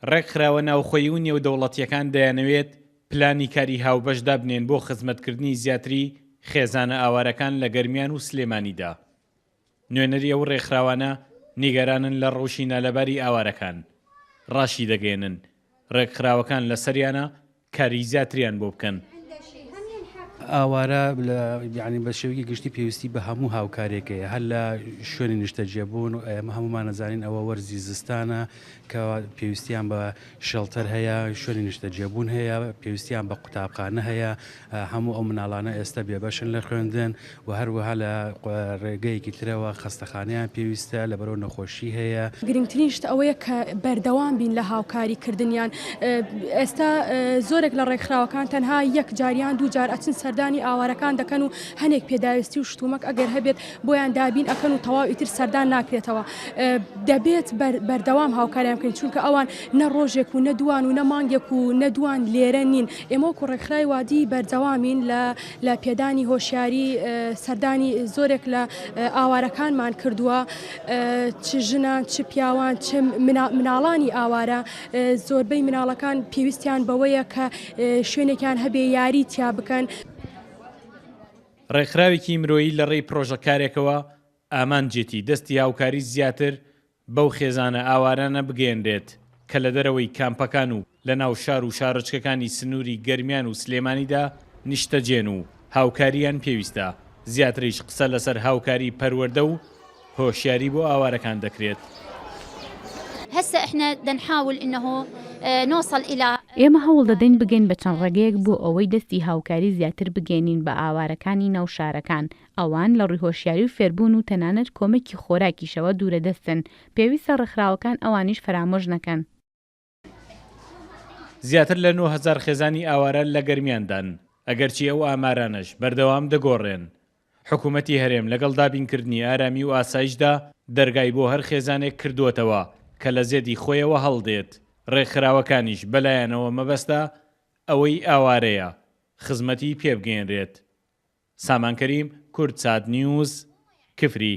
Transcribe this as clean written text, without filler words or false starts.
ڕێکخراوە ناوخۆیی و نێودەوڵەتییەکان دەیانەوێت پلانی کاری هاوبەش دابنێن بۆ خزمەتکردنی زیاتری خێزانە ئاوارەکان لە گەرمیان و سلێمانیدا. نوێنەری ئەو ڕێکخراوانە نیگەرانن لە ڕەوشی نالەباری ئاوارەکان، ڕاشیدەگەیەنن، ڕێکخراوەکان لەسەریانە کاری زیاتریان بۆ بکەن. ئاوارە یانی بە شێوەیەکی گشتی پێویستی بە هەموو هاوکارێک هەیە هەر لە شوێنی نیشتەجێبوون ئێمە هەموومان ئەزانین ئەوە وەرزی زستانە کە پێویستیان بە شێڵتەر هەیە شوێنی نیشتەجێبوون هەیە پێویستیان بە قوتابخانە هەیە هەموو ئەو مناڵانە ئێستا بێبەشن لە خوێندن و هەروەها لە ڕێگەیەکی ترەوە خەستەخانەیان پێویستە لەبەرئەوە نەخۆشی هەیە. گرنگترین شت ئەوەیە کە بەردەوام بین لە هاوکاری کردنیان ئێستا زۆرێک لە ڕێکخراوەکان تەنها یەک جار یان دوو جار ئەچن سەردانی ئاوارەکان دەکەن و هەنێک پێداویستی و شتومەک ئەگەر هەبێت بۆیان دابین ئەکەن و تەواو ئیتر سەردان ناکرێتەوە دەبێت بەردەوام هاوکاریان بکەین چونکە ئەوان نە ڕۆژێک و نە دووان و نە مانگێک و نە دووان لێرە نین ئێمە وەکو ڕێکخراوی وادی بەردەوامین لە لە پێدانی هۆشیاری سەردانی زۆرێک لە ئاوارەکانمان کردووە چ ژنان چ پیاوان چ مناڵانی ئاوارە زۆربەی مناڵەکان پێویستیان بەوەیە کە شوێنێکیان هەبێ یاری تیا بکەن. ڕێکخراوێکی مرۆیی لە ڕێی پڕۆژەکارێکەوە ئامانجێتی دەستی هاوکاری زیاتر بەو خێزانە ئاوارانە بگەیەنرێت کە لە دەرەوەی کامپەکان و لە ناو شار و شارۆچکەکانی سنووری گەرمیان و سلێمانیدا نیشتەجێن و هاوکارییان پێویستە، زیاتریش قسە لەسەر هاوکاری پەروەردە و هۆشیاری بۆ ئاوارەکان دەکرێت. ئێمە هەوڵ دەدەین بگەین بە چەند ڕێگەیەک بۆ ئەوەی دەستی هاوکاری زیاتر بگەیەنین بە ئاوارەکانی ناو شارەکان، ئەوان لە ڕووی هۆشیاری و فێربوون و تەنانەت کۆمەکی خۆراکیشەوە دوورەدەستن، پێویستە ڕێکخراوەکان ئەوانیش فەرامۆش نەکەن. زیاتر لە 9000 خێزانی ئاوارە لە گەرمیاندان، ئەگەرچی ئەو ئامارانەش بەردەوام دەگۆڕێن. حکومەتی هەرێم لەگەڵ دابینکردنی ئارامی و ئاسایشدا دەرگای بۆ هەر خێزانێک کردووەتەوە کە لە زێدی خۆیەوە هەڵدێت، ڕێکخراوەکانیش بەلایانەوە مەبەستە ئەوەی ئاوارەیە خزمەتی پێبگەیەنرێت. سامان کەریم، کوردسات نیوز، کفری.